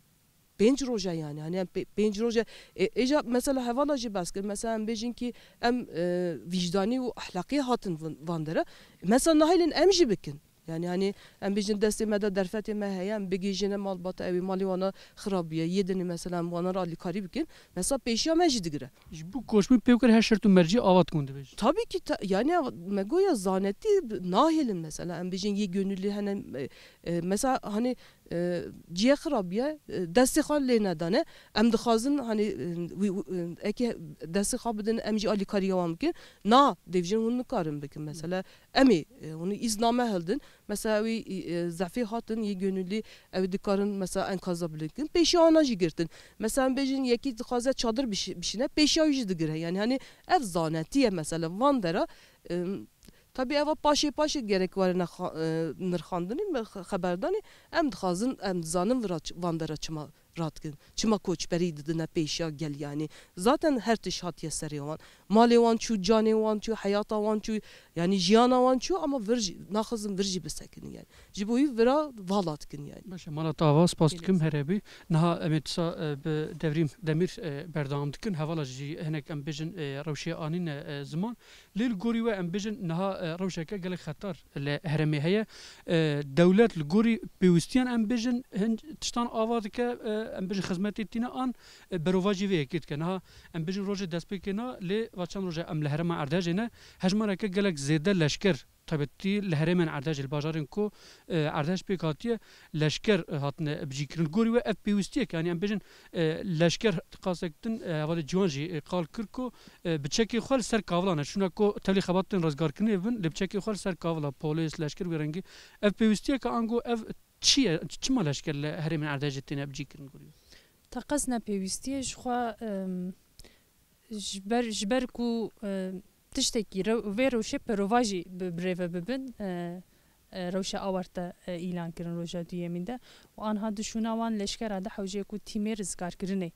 Pênc roj e yani. Hani em pê-, pênc roj e. E, êca mesela hevala jî behs kir. Mesela em bêjin ki em, e, vîcdanî û ehlaqî hatin van, van dera. Mesela nahêlin em jî bikin. Yani hani em bêjin destê me de derfetê me heye, em bigihîjine malbata ew ê malê wana xirabiye. Yê dinê mesela em wana re alîkarî bikin. Mesela pêşiya me jî digire. Ji bo koçbûn pê wekir her şert û mercî ava dikin dibêjin. Tabii ki ta-, yani me goya zanetî nahêlin mesela. Em bêjin yê gönüllî hene, e, e, mesela hani, e, ciyê xirabiye, e, destê xwe lê nedane. Em dixwazin hani, e, wî, wî, e, eke destê xwe bidin, em jî alîkariya wan bikin. Na, dibêjin hûn nikarin bikin mesela. Em ê, e, hûn îzna me hildin. Mesela wî, e, zefê hatin, yê gönüllî ew dikarin mesela enkaza bilikin. Pêşiya wana jî girtin. Mesela em bêjin yekî dixwaze çadir bişi-, bişîne, pêşiya wî jî digire. Yani hani ev zanetî ye mesela van dera, e, tabii eva paşê paşê gerek were nexa-, e, nirxandinê, me xe-, xeberdanê. Em dixwazin, em dizanin vira ç-, van dera çima radikin. Çima koçberî didine pêşiya gel yani. Zaten her tişt hatiye serê wan. Malê wan çû, canê wan çû, heyata wan çû, yani jiyana wan çû ama vir jî, naxizin vir jî bisekinin yani. Ji bo wî vira vala dikin yani. Baş e, mala te ava, spas dikim, her hebî. Niha em ê disa, e, bi Devrîm Demîr, e, berdewam dikin. Hevala jî hinek em bêjin, e, rewşê anîne, e, ziman. Lê li gorî we em bêjin niha, e, rewşeke gelek xetar li herêmê heye. E, dewlet li gorî pêwîstiyan em bêjin hin tiştan ava dike, e, em bêjin xizmetê tîne an, e, berovajî vê yekê dike. Niha em bêjin rojê destpêkê na, lê va çend roje em li herêma Erdhejê ne. Hejmareke gelek zêde leşker taybetî li herêmên Erdhejê, li bajarên ku, e, Erdhej pêk hatiye, leşker, e, hatine bicîkirin. Li gorî we ev pêwîstiyek, yanî em bêjin, e, leşker qasek din, e, hevalê Ciwan jî, e, qal kir ku, e, bi çekê xwe li ser kavilan e. Şûna ku tevlî xebatên rizgarkirinê bibin, lê bi çekê xwe li ser kavila, polîs, leşker wê rengî. Ev pêwîstiyek e, ango ev çi ye? Çima leşker li herêmên Erdhejê têne bicîkirin li gorî we? Teqez ne pêwîstî ye, ji xwe, em, ji ber, ji ber ku, e, tiştekî rew-, vê rewşê perovajî bi, birêve bibin, e, e, rewşa awarte, e, îlan kirin roja duyemîn de û anha di şûna wan leşkera de hewce ku tîmê rizgarkirinê,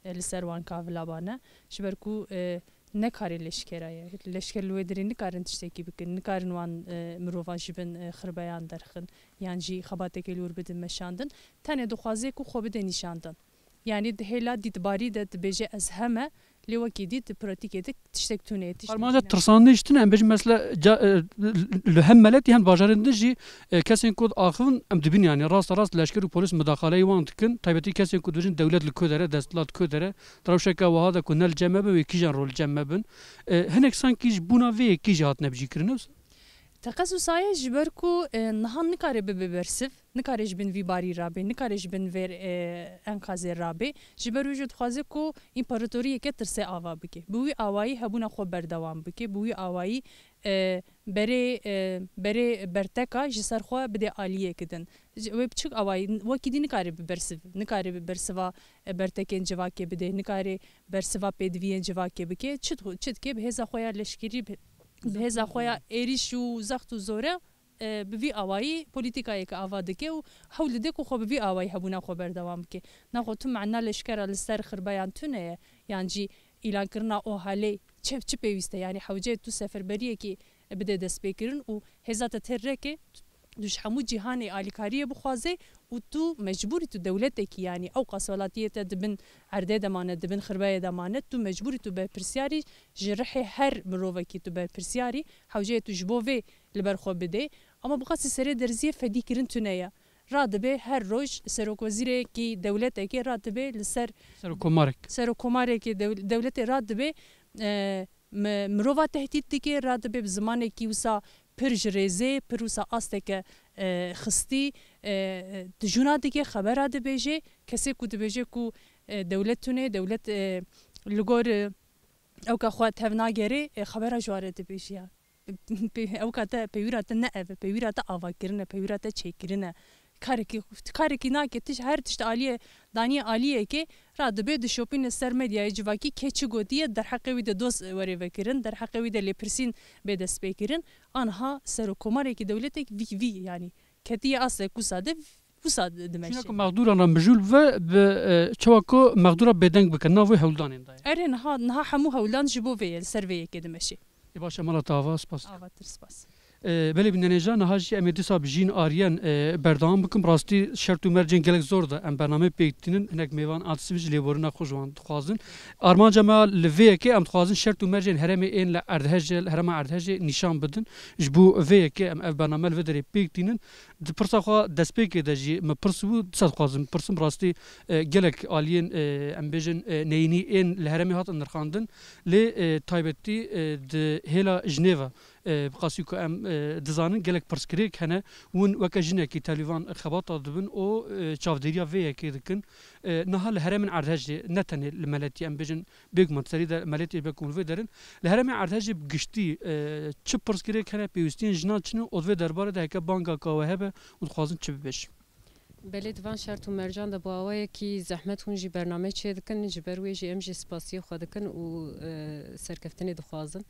e, li ser wan kavila bane. Ji ber ku, e, ne karê leşkera ye. Leşker li wê derê nikarin tiştekî bikin, nikarin wan, e, mirovan ji bin, e, xirbeyan derxin yan jî xebatekê li wir bidin meşandin. Tenê dixwaze ku xwe bide nîşandin. Yanî di hêla dîtbarî de dibêje ez heme, lê wekî dî di pratîkê de tiştek tune ye, tiştek Armanca tune ye. Tirsandinê jî tune, em bêjin mesela ca-, e, li hem meletî hem bajarên din jî, e, kesên ku diaxivin em dibînin, yanî rasta rast leşker û polîs mudaxaleyê wan dikin, taybetî kesên ku dibêjin dewlet li ku dere, desthilat ku dere, di rewşeke wiha de ku ne li cem me bin, wê kîjan rol li cem me bin. E, hinek sankî ji bûna vê yekê jî hatine bicîkirin, ne wisa? Teqezusa ye ji ber ku, e, niha nikare bibe bersiv, nikare ji bin vî barî rabê, nikare ji bin vê, e, enkazê rabê. Ji ber wê jî dixwaze ku împaratoriyeke tirsê ava bike. Bi wî awayî hebûna xwe berdewam bike, bi wî awayî, e, berê, e, berê berteka ji ser xwe bide aliyeke din. Ji, wê bi çi awayî, wekî dî nikare bi bersiv, nikare bi bersiva, e, bertekên civakê bide, nikare bersiva pêdiviyên civakê bike. Çi, çi dike? Bi hêza xwe ya leşkerî, bi, bi hêza xwe ya êrîş û zext û zore, e, bi vî awayî polîtîkayeke ava dike û hewl dide ku xwe bi vî awayî hebûna xwe berdewam bike. Naxwe tu mana leşkera li ser xirbeyan tune ye, yan jî îlankirina OHALê çi, çi pêwîst e? Yanî hewce tu seferberiyekî bide destpêkirin û hêza te têr reke, tu ji hemû cîhanê alîkariyê bixwaze û tu mecbûrî tu dewletekî, yanî ew qas welatiyê te di bin erdê de mane, di bin xirbeyê de mane, tu mecbûrî tu berpirsiyarî, ji rihê her mirovekî tu berpirsiyarî, hewce ye tu ji bo vê li ber xwe bidê. Ama bi qasî serê derziyê fedîkirin tune ye. Radibe her roj serokwezîrekî dewletekê radibe li ser Serokomarek. serokomarekê dew-, dewletê radibe, e, mi-, mirova tehdît dike, radibe bi zimanekî wisa pir ji rêzê, pir wisa asteke, e, xistî, e, dijûna dike, xebera dibêje. Kesê ku dibêje ku, e, dewlet tune, dewlet, e, li gor, e, ewka xwe tevnagere, e, xebera ji ware dibêje ya. Pê-, ewka te, pêwîra te ne ev e, pêwîra te avakirin e, pêwîra te çêkirin e. Karekî, karekî nake, tij-, her tişt aliyê, daniyê aliyekê radibe dişopîne ser medyayê civakî, kê çi gotiye, derheqê wî de doz were vekirin, derheqê wî de lêpirsîn bê destpêkirin. Aniha serokomarekî dewletek vî, vî, yanî ketiye astek wisa de, wisa dimeşe. Çunku mexdûran re mijûl ve bi, e, çawa ku mexdûra bêdeng bike, nav wê hewldanên de ye. Erê, niha, niha hemû hewldan ji bo vê ye, li ser vê yekê dimeşe. Ê baş e, mala te ava, spas. Avatir, spas. E, belê bînenêja, niha jî em ê dîsa bi Jîn Aryen, e, berdewam bikin. Rastî şert û mercên gelek zor de em bernameyê pêk tînin. Hinek mêvan a sivî ji lêborîna xwe ji wan dixwazin. Armanca me li vê yekê em dixwazin şert û mercên herêmê ên li Erdhejê, li herêma Erdhejê nîşan bidin. Ji bo vê yekê em ev bername li vê derê pêk tînin. Di pirsa xwe destpêkê de jî min pirs bû, dîsa dixwazim pirsim, rastî, e, gelek aliyên, e, em bêjin, e, neyînî ên li herêmê hatin nirxandin. Lê, e, taybetî, e, di hêla Jinêva, e, bi qasî ku em, e, dizanin, gelek pirsgirêk hene. Hûn weke jinekî tevlîvan xebata dibin û, e, çavdêriya vê yekê dikin. E, niha li herêmên Erdhejê, ne tenê li Meletiyê, em bêjin, bêguman serî de Meletiyê be ku li vê derin. Li herêmê Erdhejê bi giştî, e, çi pirsgirêk hene, pêwîstiyên jinan çi ne û di vê derbarê de heke banga ka we hebe û dixwazin çi bibêjin? Belê, di van şert û mercan de bi awayekî zehmet hûn jî bername çêdikin, ji ber wê jî em jî spasiyê xwe dikin û, e, serkeftinê dixwazin.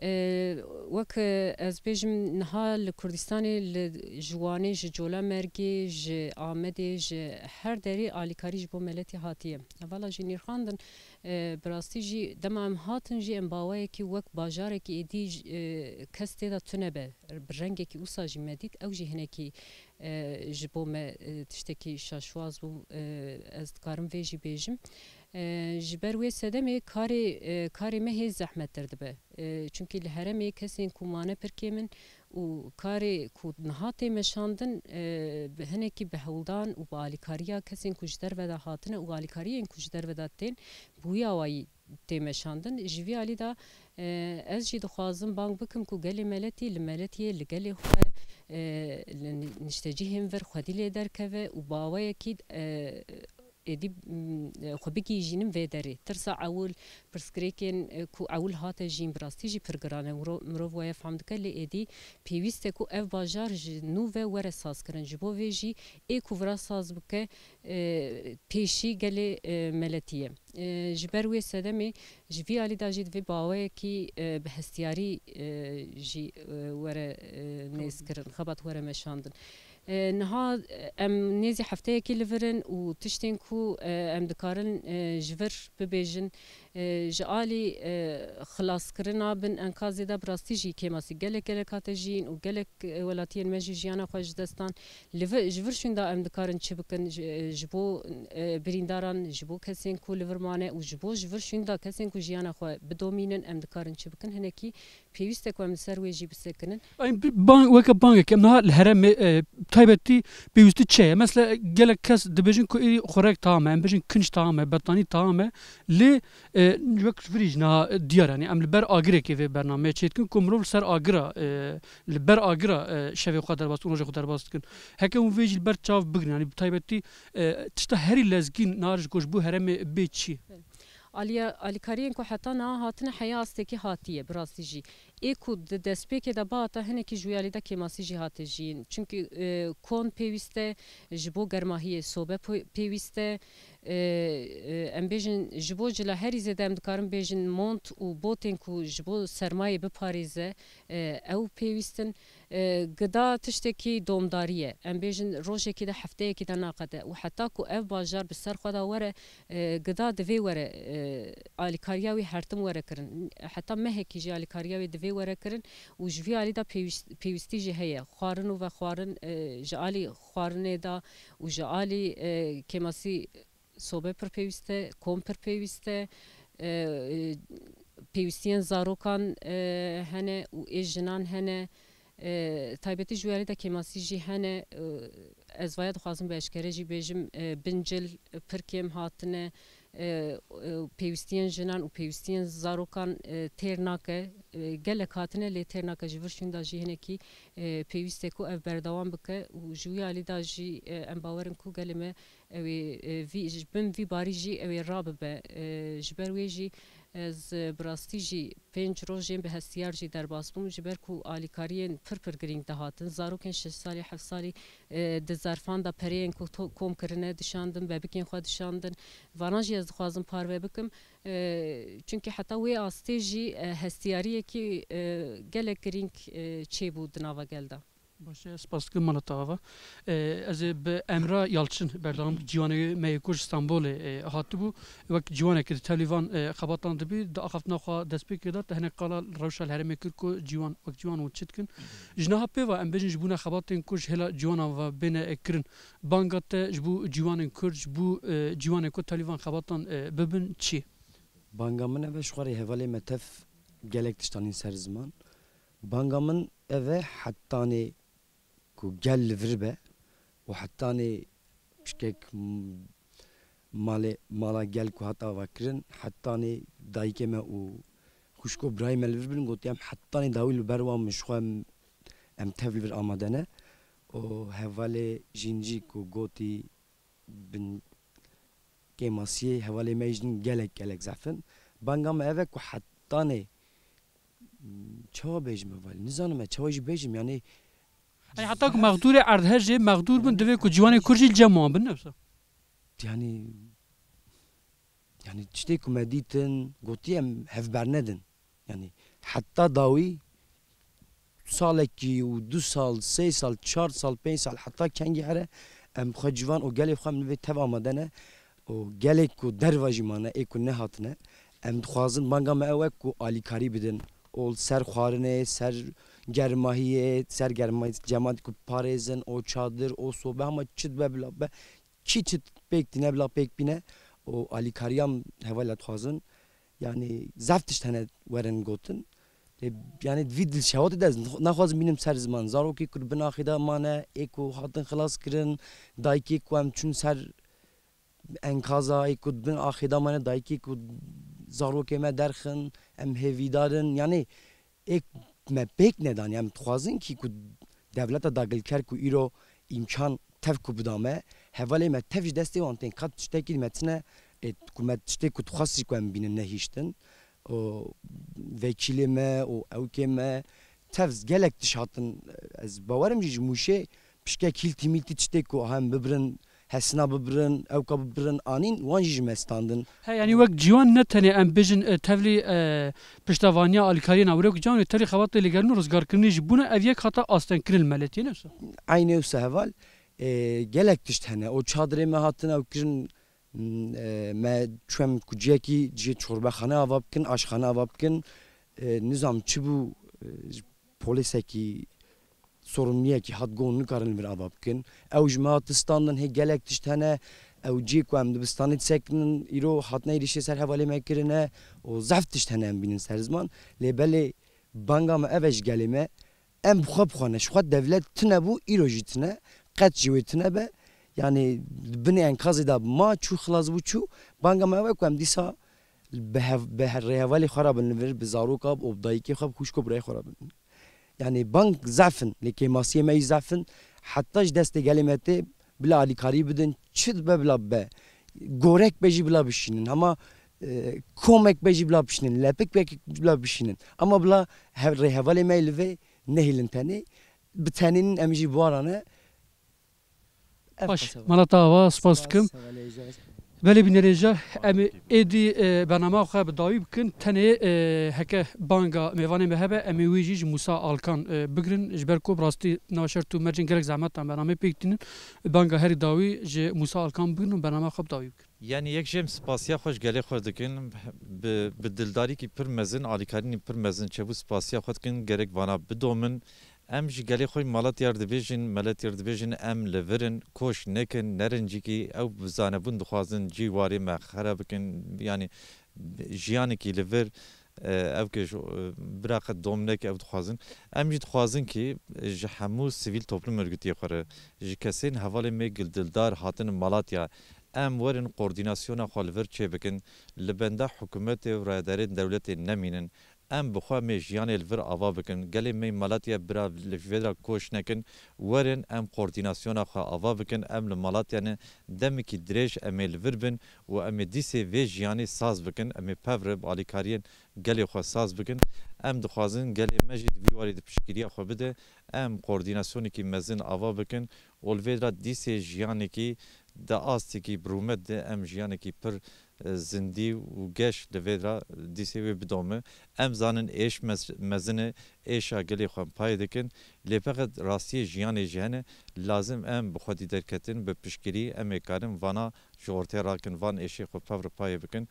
E, wek, e, ez bêjim, niha li Kurdistanê, li, ji Wanê, ji Colemêrgê, ji Amedê, ji her derê alîkarî ji bo Meletî hatiye. Hevala jî nirxandin, e, bi rastî jî dema em hatin jî em bi awayekî wek bajarekî êdî, e, kes tê de tune be. Bi rengekî wisa jî me dît, ew jî hinekî, e, ji bo me, e, tiştekî şaşwaz bû, e, ez dikarim vê jî bêjim. E, ji ber wê sedemê karê, e, karê me hê zehmettir dibe. E, çunkî li herêmê kesên ku mane pir kêm in û karê ku niha tê meşandin, e, bi hinekî bi hewldan û bi alîkariya kesên ku ji derve de hatine û alîkariyên ku ji derve de tên, bi wî awayî tê meşandin. Ji vî alî de, e, ez jî dixwazim bang bikim ku gelê Meletî li Meletiyê, li gelê xwe, e, li ni-, niştecihên vir xwedî lê derkeve û bi awayekî, e, êdî, m, xwe bigihîjînin vê derê. Tirsa ewil, pirsgirêkên, e, ku ewil hate jîn bi rastî jî pir giran e. Miro-, mirov waya fehm dike, lê êdî pêwîst e ku ev bajar ji nû ve were sazkirin. Ji bo vê jî ê ku vira saz bike, e, pêşî gelê, e, Meletî ye. E, ji ber wê sedemê ji vî alî de jî divê bi awayekî, e, bi hestiyarî, e, jî, e, were, e, nêzkirin, xebat were meşandin. E, niha, e, em nêzî hefteyekî li vir in û tiştên ku, e, em dikarin, e, ji vir bibêjin, e, ji alî, e, xilaskirina bin enkazê de bi rastî jî kêmasî gelek gelek hate jiyîn û gelek, e, welatiyên me jî jiyana xwe ji dest dan. Li vir, ji vir şûnda em dikarin çi bikin ji, ji bo, e, birîndaran, ji bo kesên ku li vir mane û ji bo ji vir şûnda kesên ku jiyana xwe bidomînin, em dikarin çi bikin? Hinekî pêwîst e ku em li ser wê jî bisekinin. Ay, bi-, bang, weke bangekî em niha li herêmê, e, taybetî pêwîstî çi ye? Mesela gelek kes dibêjin ku êdî xurek tam e, em bêjin kinc tam e, bettanî tam e. Lê, E, wek ji vir jî niha, e, diyar, yanî em li ber agirekê vê bernameyê çêdikin ku mirov li ser agira, e, li ber agira, e, şevê xwe derbas dikin, rojê xwe derbas dikin. Heke hûn vê jî li ber çav bigrin, yanî bi taybetî, e, tişta herî lezgîn niha ji ku ji bo herêmê bê çi ye? Aliya-, alîkariyên ku heta niha hatine heya astekî hatiye, bi rastî jî. Ê ku di destpêkê de bihata hinekî ji wî alî de kêmasî jî hate jiyîn. Çimkî, e, kon pêwîst e, ji bo germahiyê sobe po-, pêwîst e, e, e, em bêjin ji bo cila herî zêde em dikarin bêjin mont û botên ku ji bo sermayê biparêze, e, ew pêwîst in. E, gida tiştekî domdarî ye. Em bêjin rojekî de, hefteyekî de naqede û heta ku ev bajar bi ser xwe de were, e, gida divê were, e, alîkariya wî her tim were kirin. Heta mehekî jî alîkariya wê divê were kirin û ji vî alî de pêwîst-, pêwîstî jî heye. Xwarin û vexwarin, e, ji alî xwarinê de û ji alî, e, kêmasî sobe pir pêwîst e, kom pir pêwîst e, e, e, pêwîstiyên zarokan, e, hene û ê jinan hene. E, taybetî ji wî alî de kêmasî jî hene. E, ez vaya dixwazim bi eşkere jî bêjim, e, bin cil pir kêm hatine, e, e, pêwîstiyên jinan û pêwîstiyên zarokan, e, têr nake. E, gelek hatine lê têr nake. Ji vir şûnda jî hinekî, e, pêwîst e ku ev berdewam bike û ji wî alî de jî, e, em bawer in ku gelê me ew ê, e, vî, ji bin vî barî jî ew ê rabibe. E, ji ber wê jî ez, e, bi rastî jî pênc rojên bi hestiyar jî derbas bûm, ji ber ku alîkariyên pir pir girîng dihatin. Zarokên şeş salî, heft salî, e, di zerfan de pereyên ku to-, kom kirine dişandin, bebikên xwe dişandin. Vana jî ez dixwazim parve bikim. E, çimkî heta wê astê jî, e, hestiyariyekî, e, gelek girîng, e, çêbû di nava gel de. Baş e, spas dikim mala te ava. E, ez ê bi Emra Yalçin berdewam bikim, ciwanê me yê ku ji Stenbolê, e, hatibû. Wek ciwanekî di tevlî van, e, xebatan dibî, di axaftina xwe destpêkê de te hinek qala rewşa li herêmê kir ku ciwan, wek ciwan hûn çi dikin. Ji niha pê ve em bêjin ji bona xebatên ku ji hêla ciwanan ve bêne, e, kirin. Banga te ji bo ciwanên Kurd, ji bo, e, ciwanên ku tevlî van xebatan, e, bibin çi? Banga min ev e, ji xwe rê hevalê me tev gelek tişt anîn ser ziman. Banga min ev e, hetanê ku gel li vir be û hetanê pişkek m-, malê, mala gel ku hat avakirin, hetanê dayikê me û xwişk û birayê me li vir bin, gotî em hetanê dawî li ber wan min, ji xwe em, em tev li vir amade ne. Û hevalê Jîn jî ku gotî bin kêmasiyê hevalê me jî gelek, gelek zehf in. Banga me ev e ku hetanê, çawa bêjim hevalî? Nizanim me çawa jî bêjim, yanî. Hey, heta ku mexdûrê erdhejê mexdûr bin, divê ku ciwanê Kurd jî li cem wan bin, ne wisa? Yanî, yanî tiştê ku me dîtin, gotî em hev bernedin. Yanî heta dawî salekî û du sal, sê sal, çar sal, pênc sal, heta kengî here em xwe ciwan û gelê xwe em li vê tev amade ne û gelê ku derva jî mane, ê ku nehatine, em dixwazin banga me ew e ku alîkarî bidin û li ser xwarinê, ser germahiyê, ser germahiyê cemaetî ku parêzin û çadir û sobe hema çi dibe bila be, kî çi pêk tîne bila pêk bîne û alîkariya hevalê dixwazin. Yanî zehf tişt hene werin gotin. Lê, yanî, di vî dilşewatê de ez naxwazim bînim ser ziman. Zarokê ku li bin axê de mane, ê ku hatin xilas kirin, dayikê ku em çûn ser enkaza, ê ku di bin axê de mane, dayikê ku zarokê me derxin, em hêvîdar in. Yanî, ê me pêk nedan, em dixwazin kî ku dewleta dagilker ku îro îmkan tev ku bida me, hevalê me tev ji destê wan tên, ka tiştekî me tine, ê, ku me tiştê ku dixwest jî ku em bînin nehiştin. Û vekîlê me û ewkê me tev gelek tişt hatin, ez bawerim jî ji Mûşê pişkek hîltî mîltî tiştê ku hem bibirin, hesina bibirin, ewka bibirin, anîn, wan jî ji me standin. He, yanî wek ciwan ne tenê em bêjin, e, tevlî, e, piştevaniya alîkariyê navberê, wek ciwan wê tevlî xebatê lêgerîn û rizgarkirinê jî bûne, ev yek hata astengkirin li me lê tê, ne wisa? Eynê wisa heval, e, gelek tişt hene. O çadirê me hatin ew kirin, m, e, me çû em ku ciyekî cihê çorbexane ava bikin, aşxane ava bikin, e, nizam çi bû, e, polîsekî sorumliyekî hat got nikarin li vir ava bikin. Ew ji me hat standin, hê gelek tişt hene. Ew cihê ku em dibistanê disekinin, îro hatine êrîşê ser hevalê me kirine û zehf tişt hene em bînin ser ziman. Lê belê banga me ev e ji gelê me. Em bi xwe bi xwe ne. Ji xwe dewlet tune bû, îro jî tune. Qet ji wê tune be. Yanî di binê enkazê de ma çû xilas bû çû. Banga me ev e ku em dîsa bi hev-, bi he-, rêhevalê xwe re bin li vir, bi zaroka, bi dayikê xwe, bi xwişk û birayê xwe re bin. Yani bang zef in, lê kêmasiyê me jî zef in. Heta ji destê gelê me tê, bila alîkarî bidin, çi dibe bila bibe. Gorek be jî bila bişînin. Hema, e, komek be jî bila bişînin, lepik be jî bila bişînin. Ama bila hev-, rêhevalê me li vê nehêlin tenê. Bi tenê nin, em jî bi wan re ne. Ev Baş, qese mala te ava, spas dikim. Spas, hevalê Êcar. Belê bînerê Êcar, em ê êdî, e, bernama xwe bi dawî bikin. Tenê, e, heke banga mêvanê me hebe, em ê wî jî ji Mûsa Alkan, e, bigirin. Ji ber ku bi rastî nava şert û mercên gelek zehmet dan bernameyê pêk tînin. Banga herî dawî ji Mûsa Alkan bigirin û bernama xwe bi dawî bikin. Yani yek jî em spasiya xwe ji gelê xwe dikin. Bi, bi dildarîkî pir mezin, alîkarînî pir mezin çêbû, spasiya xwe dikin, gerek vana bidomin. Em ji gelê xwe Malatya re dibêjin, Malatya re dibêjin, em li vir in, koş nekin, nerin cîkî, ew bi zanebûn dixwazin cî warê me xera bikin, yanî jiyanekî li vir, e, ew ke ji, e, bira qet dom neke, ew dixwazin. Em jî dixwazin kî ji hemû sivîl toplum örgütiyê xwe re, ji kesên hevalên me gildildar hatin Malatya, em werin koordînasyona xwe li vir çêbikin, li benda hikûmetê û rayedarên dewletê nemînin. Em bi xwe em ê jiyanê li vir ava bikin. Gelê me Malatya bira li vê de koş nekin. Werin em koordînasyona xwe ava bikin. Em li Malatya ne, demekî dirêj em ê li vir bin û em ê dîsê vê jiyanê saz bikin. Em ê pev re bi alîkariyên gelê xwe saz bikin. Em dixwazin gelê me jî di vî warî de piştgiriya xwe bide. Em koordînasyonekî mezin ava bikin û li vê de dîsê jiyanekî di astekî bi rûmet de em jiyanekî pir, e, zindî û geş li vê de dîsê wê bidome. Em zanin êş mez-, mezin e, êşa gelê xwe em payê dikin. Lê feqet rastiyê jiyanê jî hene, lazim em bi xwedî derketin, bi piştgirî em ê karin vana ji ortê rakin, van êşê xwe pev re payê bikin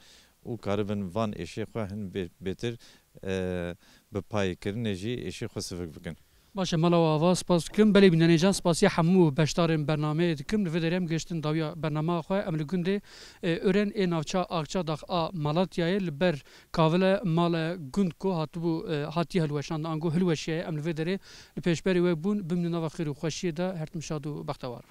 û karibin van êşê xwe hin bê-, bêtir, e, bi payêkirinê jî êşê xwe sivik bikin. Baş e, mala we ava, spas dikim. Belê bînerên can, spasiya hemû beşdarên bernameyê dikim. Li vê derê em gihiştin dawiya bernama xwe. Em li gundê, e, Ören ê navça Akçadax a Malatyayê li ber kavile male gund ku hatibû, e, hatiye hilweşandin, ango hilweşiyaye. Em li vê derê li pêşberê we bûn. Bimînin nava xêr û xweşiyê de, her tim şad û bextewar.